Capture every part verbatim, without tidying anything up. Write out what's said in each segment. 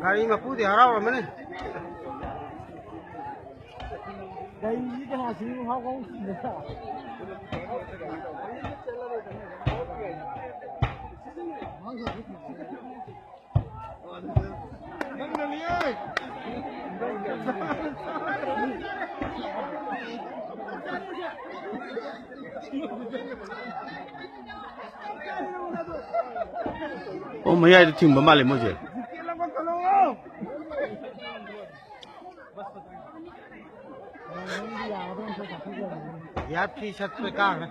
Gari mapudi harau ramane. Oh, mayai da thingba male moje. Yapi shat pe kang.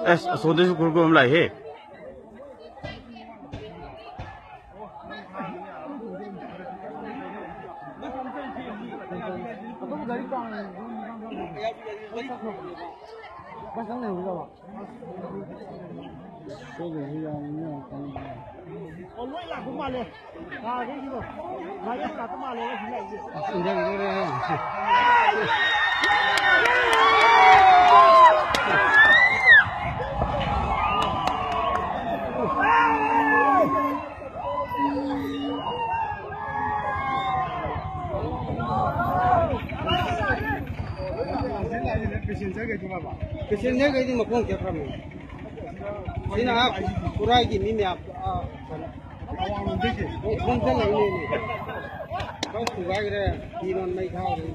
Yes, asonda su kurkum lai he. Passenger kaji mapong kya kami. Sina kurai ki mi mi ap, ah, oh, khon sa lai ni ni. Kau kurai re, di non mai khao re.